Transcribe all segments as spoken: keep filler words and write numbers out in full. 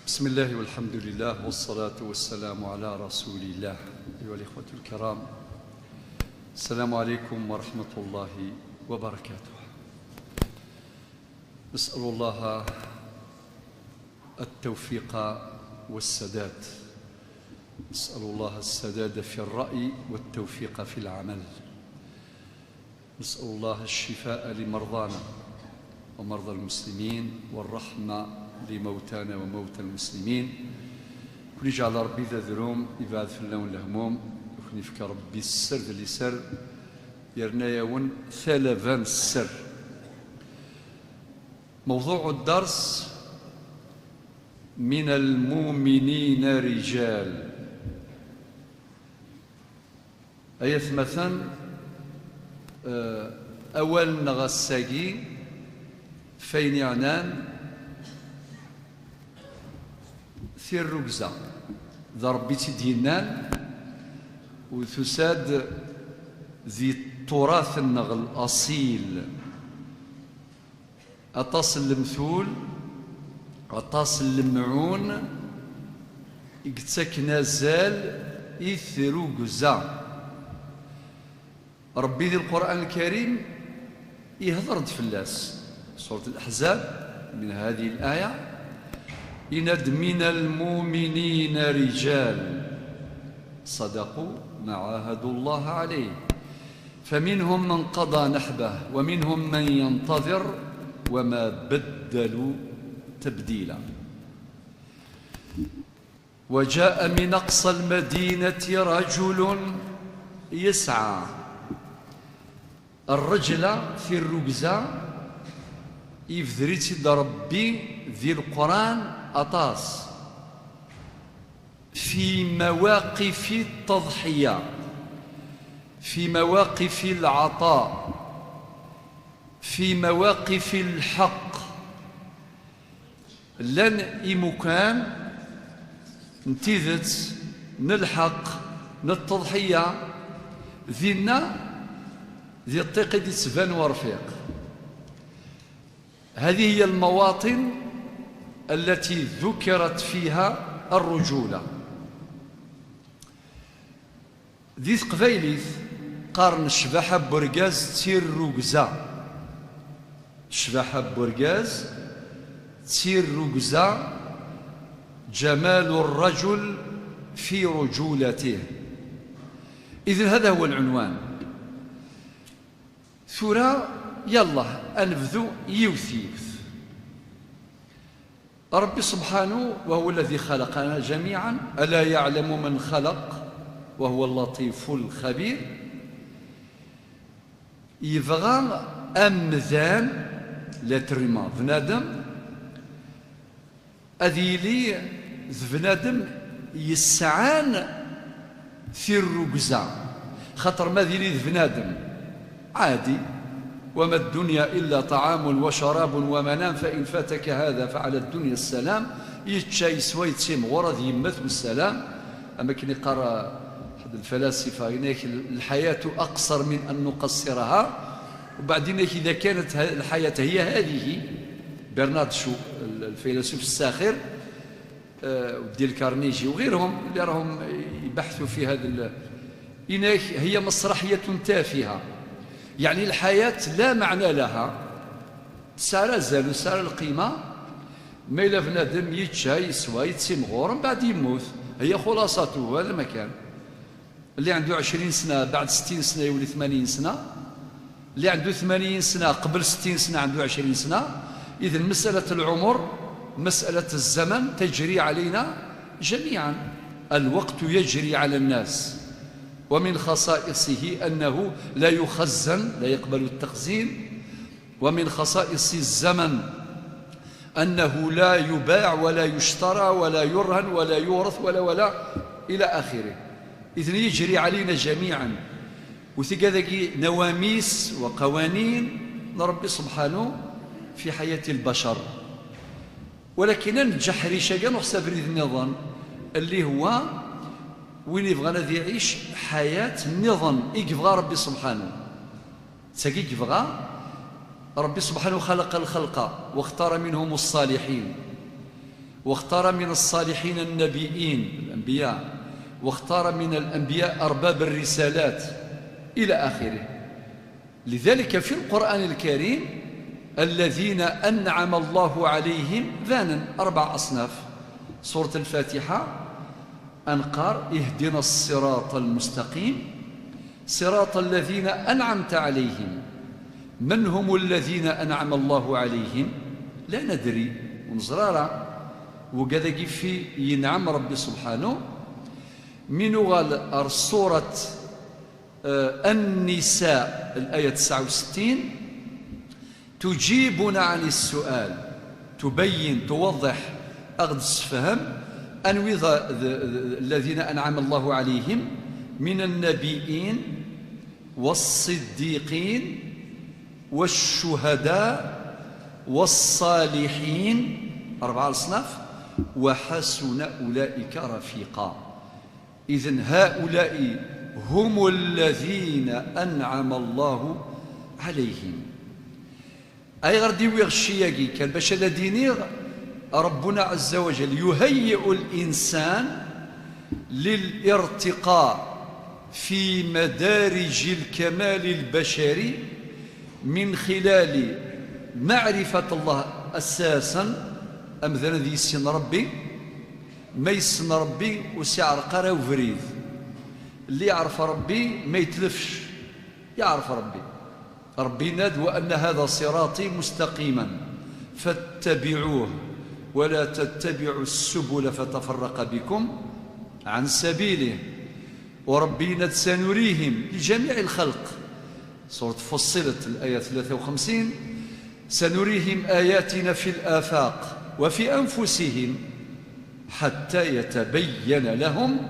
بسم الله والحمد لله والصلاة والسلام على رسول الله. أيها الإخوة الكرام، السلام عليكم ورحمة الله وبركاته. نسأل الله التوفيق والسداد. نسأل الله السداد في الرأي والتوفيق في العمل. نسأل الله الشفاء لمرضانا ومرضى المسلمين والرحمة لموتانا وموتى المسلمين. Ken-iǧɛel Ṛebbi d adrum, ibɛed fell-awen lehmum, ken-ifk Ṛebbi sser d liser, yerna-yawen talaba n sser. موضوع الدرس: من المؤمنين رجال. Ay atmaten, eh, awal-nneɣ ass-agi f ayen yeɛnan tirrugza, d Ṛebbi i tt-id-yennan, u tusa-d di tturat-nneɣ l-aṣil. Aṭas n lemtul, aṭas n lemɛun i yettaken azal i trugza. Ṛebbi di Lqur'an Lkarim ihder-d fell-as. Surat Al-Ahzab, min hadihi l-aya, yenna-d: من المؤمنين رجال صدقوا ما عاهدوا الله عليه فمنهم من قضى نحبه ومنهم من ينتظر وما بدلوا تبديلا. وجاء من أقصى المدينة رجل يسعى. Ṛṛeǧla, tirrugza, ibder-itt-id Ṛebbi di Leqran aṭas. في مواقف التضحية، في مواقف العطاء، في مواقف الحق. Llan imukan n tidet, n lḥeqq, n ṭṭeḍḥiya, dinna di ṭṭiq i d-ittban werfiq. هذه هي المواطن التي ذكرت فيها الرجولة. Di teqbaylit, qqaren ccbaḥa n urgaz d tirrugza. Ccbaḥa n urgaz d tirrugza. جمال الرجل في رجولته. إذن هذا هو العنوان. Tura, yallah, ad nebdu yiwet yiwet. Ṛebbi subḥanu, وهو الذي خلقنا جميعا، ألا يعلم من خلق وهو اللطيف الخبير. Yebɣa amdan, l'être humain, bnadem, ad yili d bnadem yesɛan tirrugza, xaṭer ma ad yili d bnadem ɛadi, وما الدنيا إلا طعام وشراب ومنام فإن فاتك هذا فعلى الدنيا السلام. Yečča, yeswa, yettimɣur, ad yemmet, wassalam. Am akken iqqar, eh, ḥedd lfalasifa, yenna-ak: الحياة أقصر من أن نقصرها. وبعدين إذا كانت ه-، الحياة هي هذه، برنارد شو، ال-، الفيلسوف الساخر، آه، وديل كارنيجي وغيرهم اللي راهم يبحثوا في هذا ال-، إنك هي مسرحية تافهة. يعني الحياة لا معنى لها، تسعى زال، تسعى القيمة، ما إلا بنادم يتشا، يسوى، يتسمغور، من بعد يموت. هي خلاصته، هذا ما كان. اللي عنده عشرين سنة بعد ستين سنة يولي ثمانين سنة، اللي عنده ثمانين سنة قبل ستين سنة عنده عشرين سنة. إذن مسألة العمر، مسألة الزمن تجري علينا جميعا. الوقت يجري على الناس، ومن خصائصه أنه لا يخزن، لا يقبل التخزين، ومن خصائص الزمن أنه لا يباع ولا يشترى ولا يرهن ولا يورث ولا، ولا، إلى آخره. إذن يجري علينا جميعا. وتلقى ذاك نواميس وقوانين لربي سبحانه في حياة البشر. ولكن نجح ريشة كان نحسب ريد النظام اللي هو وين يبغى الذي يعيش حياة النظام يبغى ربي سبحانه. تاكي يبغى ربي سبحانه خلق الخلق واختار منهم الصالحين. واختار من الصالحين النبيين، الأنبياء، واختار من الأنبياء أرباب الرسالات، إلى آخره. لذلك في القرآن الكريم الذين أنعم الله عليهم ذانا أربع أصناف. سورة الفاتحة أنقر: اهدنا الصراط المستقيم، صراط الذين أنعمت عليهم. من هم الذين أنعم الله عليهم؟ لا ندري، ونزرارا وكذا كيف ينعم ربي سبحانه. من غال سورة آه، النساء، الآية تسعة وستين: تجيبنا عن السؤال، تبين، توضح، أغد السفهم، أن وذا-، ذ-، ذ-، الذين أنعم الله عليهم من النبيين والصديقين والشهداء والصالحين، أربعة أصناف، وحسن أولئك رفيقا. إذن هؤلاء هم الذين أنعم الله عليهم. أي غردي ويغشياقي كان باش هذا دينيغ، ربنا عز وجل يهيئ الإنسان للارتقاء في مدارج الكمال البشري من خلال معرفة الله أساسا. أمذن ذي سن ربي، ما يسن ربي وسيعرق راه وفريد. اللي يعرف ربي ما يتلفش، يعرف ربي. ربي ناد: وأن هذا صراطي مستقيما فاتبعوه ولا تتبعوا السبل فتفرق بكم عن سبيله. وربي ناد: سنريهم لجميع الخلق. سورة فصلت، الآية ثلاثة وخمسين: سنريهم آياتنا في الآفاق وفي أنفسهم حتى يتبين لهم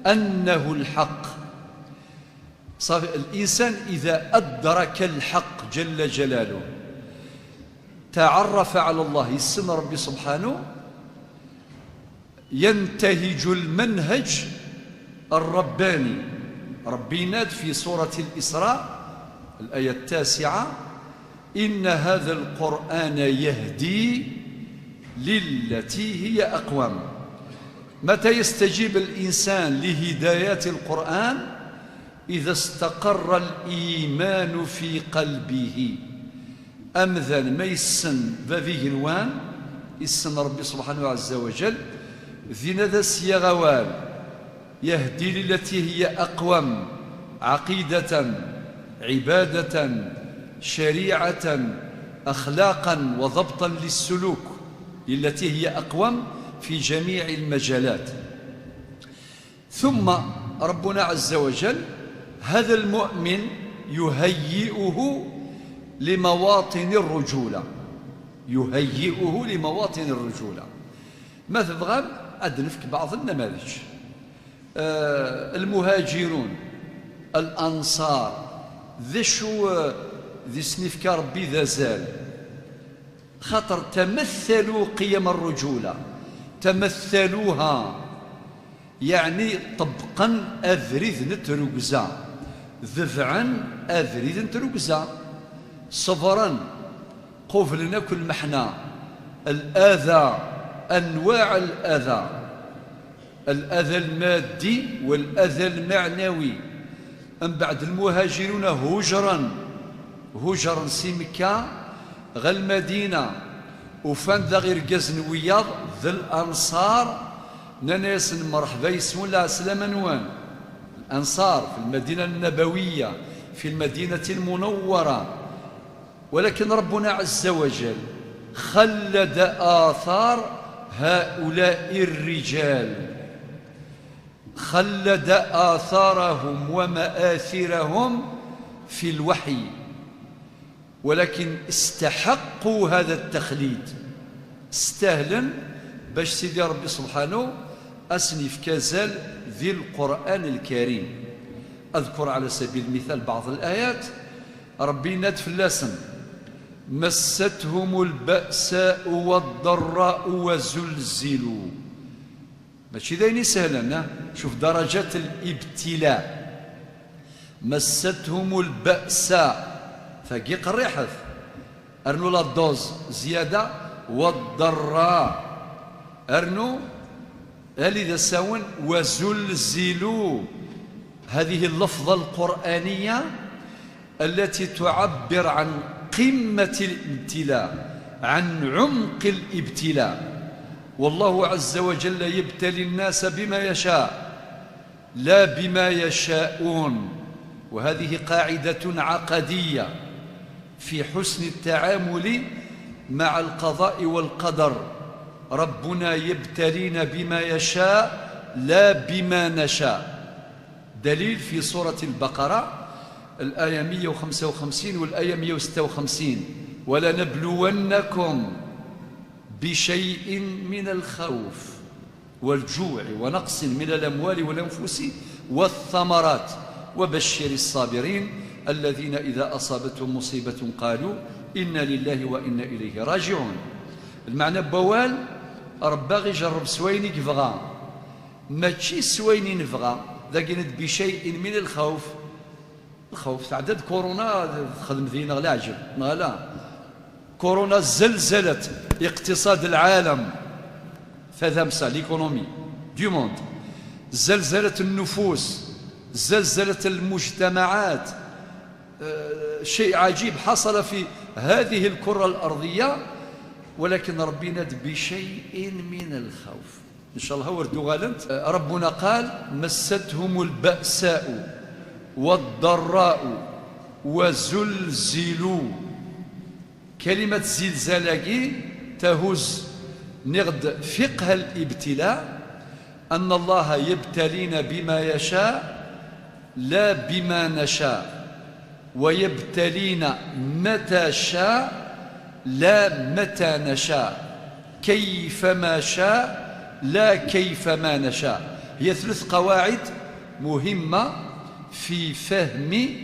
أنه الحق. صافي، الإنسان إذا أدرك الحق جل جلاله، تعرف على الله، يسن ربي سبحانه، ينتهج المنهج الرباني. ربي ناد في سورة الإسراء، الآية التاسعة: إن هذا القرآن يهدي للتي هي أقوم. متى يستجيب الإنسان لهدايات القرآن؟ إذا استقر الإيمان في قلبه. Amdan ma yessen bab igenwan, yessen Rebbi subḥanahu ɛezza wa jall, din ad as-yaɣ awal: يهدي للتي هي أقوم عقيدة، عبادة، شريعة، أخلاقا وضبطا للسلوك، للتي هي أقوم في جميع المجالات. ثم ربنا عز وجل هذا المؤمن يهيئه لمواطن الرجولة، يهيئه لمواطن الرجولة. ما تبغى أدنفك بعض النماذج. آه، المهاجرون، الأنصار، ذي شو، آه، ذي سنيف كربي ذا زال. خاطر تمثلوا قيم الرجولة، تمثلوها، يعني طبقا أذريد نتركزا، ذبعا أذريد نتركزا، صبرا، قبلنا كل محنة، الأذى، أنواع الأذى، الأذى المادي والأذى المعنوي. أم بعد المهاجرون هجرا، هجرا سي مكة غا المدينة، وفان ذا غير جزن وياض ذا الأنصار، نناس مرحبا يسون العسلامة نوان. الأنصار في المدينة النبوية، في المدينة المنورة، ولكن ربنا عز وجل خلد آثار هؤلاء الرجال، خلد آثارهم ومآثرهم في الوحي، ولكن استحقوا هذا التخليد، استاهلن باش سيدي ربي سبحانه أسن يفكازال ذي القرآن الكريم. أذكر على سبيل المثال بعض الآيات. ربي يناد فلاسن: مستهم البأساء والضراء وزلزلوا. ماشي داين يسهلن، ها؟ شوف درجة الابتلاء. مستهم البأساء، فقي قريحث. أرنو لا دوز زيادة، والضراء. Rnu, ali d asawen, وزلزلوا. هذه اللفظة القرآنية التي تعبر عن قمة الابتلاء، عن عمق الابتلاء. والله عز وجل يبتلي الناس بما يشاء، لا بما يشاءون. وهذه قاعدة عقدية في حسن التعامل مع القضاء والقدر. ربنا يبتلينا بما يشاء لا بما نشاء. دليل في سورة البقرة، الآية مية وخمسة وخمسين والآية مية وستة وخمسين: "ولنبلونكم بشيء من الخوف والجوع ونقص من الأموال والأنفس والثمرات وبشر الصابرين الذين إذا أصابتهم مصيبة قالوا إنا لله وإنا إليه راجعون". Lmeɛna n wawal, Ṛebbi aɣ-ijerreb s wayen i yebɣa, mačči s wayen i nebɣa. Dagi, بشيء من الخوف. Lxewf, tɛedda-d كورونا, texdem deg-neɣ leɛǧeb, neɣ ala? كورونا زلزلت اقتصاد العالم, tadamsa, l'économie du monde, زلزلت النفوس, زلزلت المجتمعات. آه، شيء عجيب حصل في هذه الكرة الأرضية، ولكن ربي ناد: "بشيء من الخوف". إن شاء الله ورد غالنت. آه، ربنا قال: "مستهم البأساء والضراء وزلزلوا". كلمة زلزال كي تهز نغد فقه الابتلاء، أن الله يبتلينا بما يشاء لا بما نشاء، ويبتلينا متى شاء لا متى نشاء، كيفما شاء لا كيفما نشاء. هي ثلاث قواعد مهمة في فهم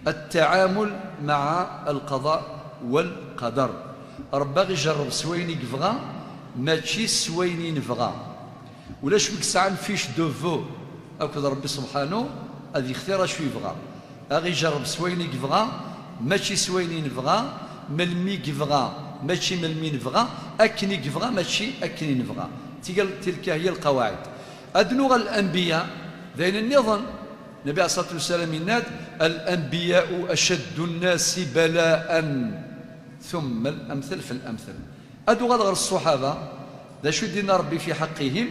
التعامل مع القضاء والقدر. Ṛebbi aɣ-ijerreb s wayen i yebɣa, mačči s wayen i nebɣa. Ulac wi yesɛan fiche de vœux akked Ṛebbi subḥanu, ad yextir acu yebɣa. Aɣ-ijerreb s wayen i yebɣa, mačči s wayen i nebɣa, melmi i yebɣa, mačči melmi i nebɣa, akken i yebɣa, mačči akken i nebɣa. Tiga-, تلك هي القواعد. Ad nuɣal الأنبياء, d ayen nniḍen. Nnbi ɛalayhi ṣṣalatu wassalam yenna-d: "الأنبياء أشد الناس بلاء ثم الأمثل فالأمثل". Ad uɣaleɣ ɣer ṣṣuḥaba, d acu i d-yenna Ṛebbi في حقهم: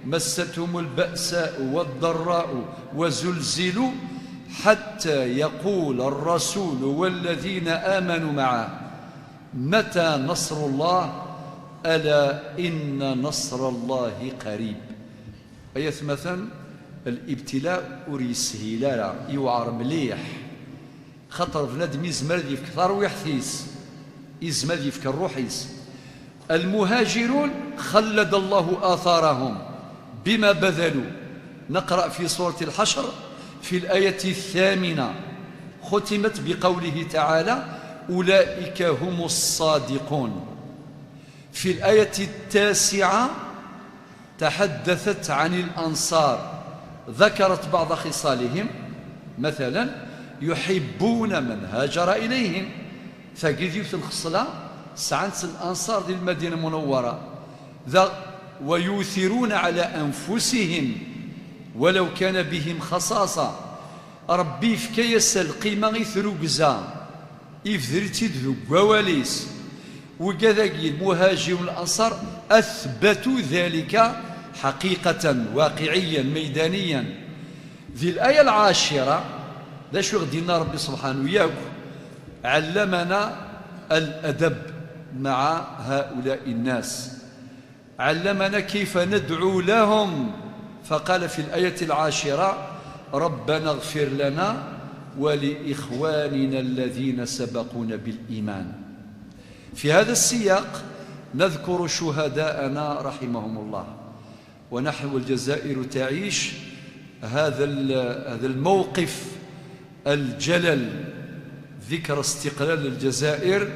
"مستهم البأساء والضراء وزلزلوا حتى يقول الرسول والذين آمنوا معه متى نصر الله ألا إن نصر الله قريب". Ay atmaten, الابتلاء ur yeshil ara, yewɛer mliḥ. Xaṭer bnadem yezmer ad yefk tarwiḥt-is, yezmer ad yefk ṛṛuḥ-is. المهاجرون خلد الله آثارهم بما بذلوا. نقرأ في سورة الحشر في الآية الثامنة، ختمت بقوله تعالى: "أولئك هم الصادقون". في الآية التاسعة تحدثت عن الأنصار، ذكرت بعض خصالهم، مثلا: "يحبون من هاجر إليهم". Tagi d yiwet n lxeṣla sɛan-tt Lanṣar di Lmadina Munawwara. Daɣ: "ويؤثرون على أنفسهم ولو كان بهم خصاصة". Ṛebbi yefka-yas lqima i trugza, ibder-itt-id deg wawal-is. Wigad-agi, lmuhajirin, lanṣar, أثبتوا ذلك حقيقة، واقعيا، ميدانيا. Di الآية العاشرة, d acu i ɣ-d-yenna Ṛebbi subḥanu yakk? علمنا الأدب مع هؤلاء الناس. علمنا كيف ندعو لهم، فقال في الآية العاشرة: "ربنا اغفر لنا ولإخواننا الذين سبقونا بالإيمان". في هذا السياق نذكر شهداءنا رحمهم الله، ونحن والجزائر تعيش هذا ال-، هذا الموقف الجلل، ذكرى استقلال الجزائر،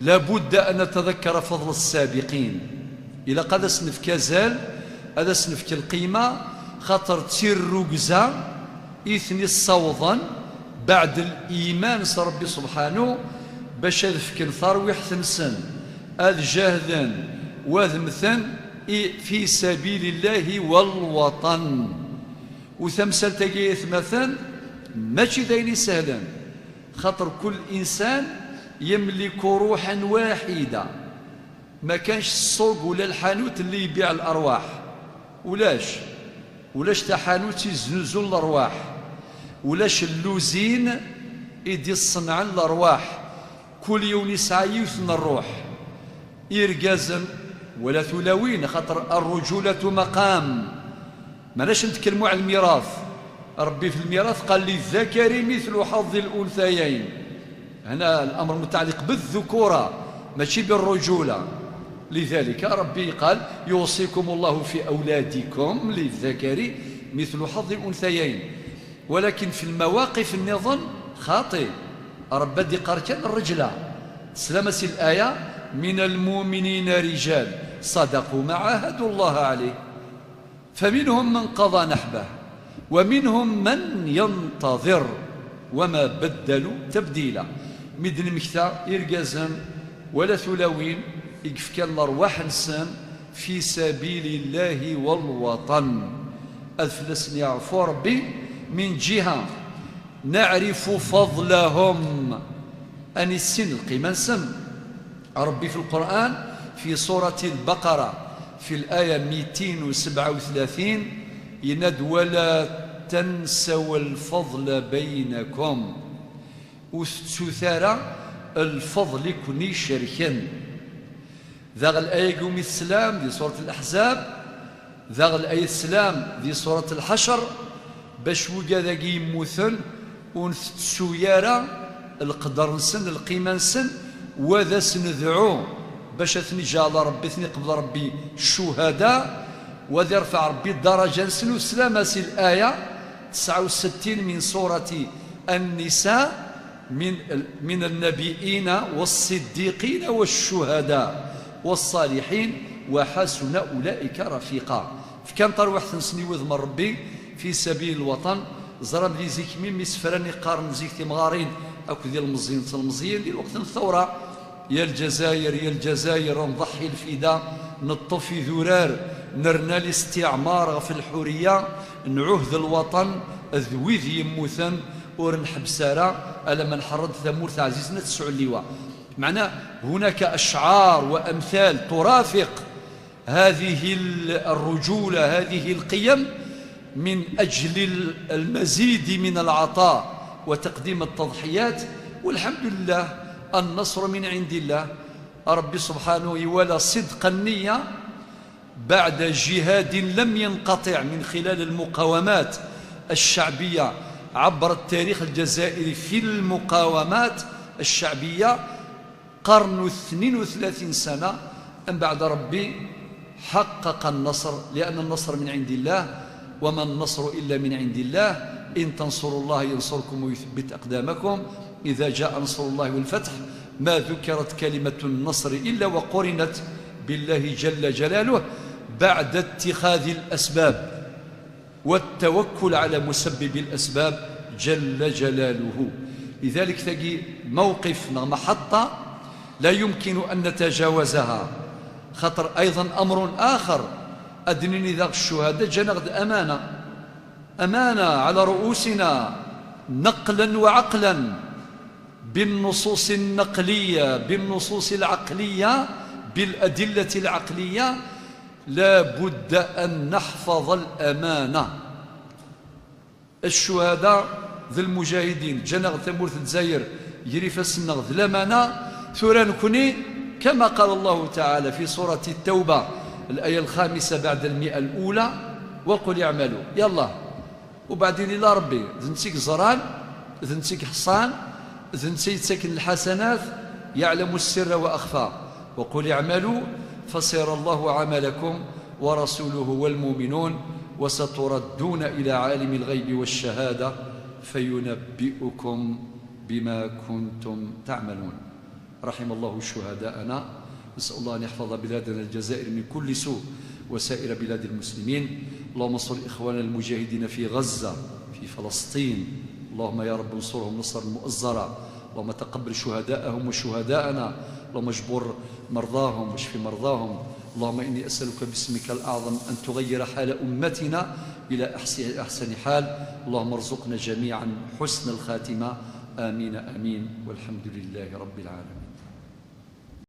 لابد أن نتذكر فضل السابقين. Ilaq ad as-nefk azal, ad as-nefk lqima, xaṭer d tirrugza i ten-issawḍen, beɛd liman s Ṛebbi subḥanu, bac ad fken tarwiḥt-nsen, ad jahden, u ad mmten, في سبيل الله والوطن. وتمثلت جيثمثا ماشي داين سهلا، خاطر كل إنسان يملك روحا واحدة. ما كانش السوق ولا الحانوت اللي يبيع الأرواح، ولاش ولاش تحانوت يزنزون الأرواح، ولاش اللوزين يدي الصنعا الأرواح. كل يوم يسعى يوثن الروح. إرجازا ولا ثلاوين، خاطر الرجولة مقام. ماناش نتكلموا على الميراث. ربي في الميراث قال: "للذكر مثل حظ الأنثيين". هنا الأمر متعلق بالذكورة، ماشي بالرجولة. لذلك ربي قال: "يوصيكم الله في أولادكم للذكر مثل حظ الأنثيين". ولكن في المواقف النظن خاطئ. ربي دي قال كان الرجلة. سلامة الآية: "من المؤمنين رجال صدقوا ما عاهدوا الله عليه". فمنهم من قضى نحبه ومنهم من ينتظر وما بدلوا تبديلا. مدن مكتا إرجازا ولا ثلاوين يقف كان الأرواح نسان في سبيل الله والوطن. أذفلسني عفو ربي من جهة نعرف فضلهم، أن السن القيمة نسن. ربي في القرآن في سورة البقرة في الآية ميتين وسبعة وثلاثين يناد: "ولا تنسوا الفضل بينكم". وتتسوثارا الفضل يكون يشركن. Daɣ laya-agi umi teslam di surat Laḥzab, daɣ laya teslam di surat Lḥacr, bac wigad-agi yemmuten ur ntettu ara lqedr-nsen, lqima-nsen, wa d as-nedɛu bac ad ten-iǧɛel Ṛebbi, ad ten-iqbel Ṛebbi ccuhada, wa ad irfeɛ Ṛebbi ddaraǧa-nsen. Uslam-as i laya tesɛa u settin min surati An-Nisa, من، من النبيين والصديقين والشهداء والصالحين وحسن أولئك رفيقا. Fkan tarwiḥt-nsen i wudem n Ṛebbi fi sabil lwaṭan. Ẓran di zik mi, mi sefran iqqaren zik timɣarin akked ilmeẓyen d telmeẓyin di lweqt n thawra. يا الجزائر، يا الجزائر، نضحي الفدا، نطفي ذرار، نرنا الاستعمار في الحرية، نعهد الوطن، ذ ويد يموتن، ور نحبس أرى، ألا ما نحرض ثمور تعزيزنا تسعو اللواء. معناه هناك أشعار وأمثال ترافق هذه ال-، الرجولة، هذه القيم، من أجل ال-، المزيد من العطاء وتقديم التضحيات. والحمد لله، النصر من عند الله. ربي سبحانه يولى صدق النية بعد جهاد لم ينقطع من خلال المقاومات الشعبية عبر التاريخ الجزائري. في المقاومات الشعبية قرن اثنين وثلاثين سنة من بعد ربي حقق النصر، لأن النصر من عند الله، وما النصر إلا من عند الله. إن تنصروا الله ينصركم ويثبت أقدامكم. إذا جاء نصر الله والفتح ما ذكرت كلمة النصر إلا وقرنت بالله جل جلاله بعد اتخاذ الأسباب والتوكل على مسبب الأسباب جل جلاله. لذلك تجي موقف نغ محطة لا يمكن أن نتجاوزها، خاطر أيضا أمر آخر أدنني ذاك الشهداء جنغد أمانة، أمانة على رؤوسنا نقلا وعقلا، بالنصوص النقلية، بالنصوص العقلية، بالأدلة العقلية. لا بد أن نحفظ الأمانة. الشهداء ذ المجاهدين جنغ ثمورة الجزائر يريف السنغ ذ الأمانة. ثورا نكوني كما قال الله تعالى في سورة التوبة الآية الخامسة بعد المئة الأولى: "وقل اعملوا". يلا، وبعدين إلى ربي، ذنتيك زران، ذنتيك حصان، ذنتي يتسكن الحسنات، يعلم السر وأخفى. "وقل اعملوا فسيرى الله عملكم ورسوله والمؤمنون وستردون إلى عالم الغيب والشهادة فينبئكم بما كنتم تعملون". رحم الله شهداءنا. نسأل الله أن يحفظ بلادنا الجزائر من كل سوء وسائر بلاد المسلمين. اللهم انصر إخواننا المجاهدين في غزة، في فلسطين. اللهم يا رب انصرهم نصرا مؤزرا. اللهم تقبل شهداءهم وشهداءنا. اللهم اجبر مرضاهم واشف مرضاهم. اللهم إني أسألك باسمك الأعظم أن تغير حال أمتنا إلى أحس-، أحسن حال. اللهم ارزقنا جميعا حسن الخاتمة. آمين، آمين، والحمد لله رب العالمين.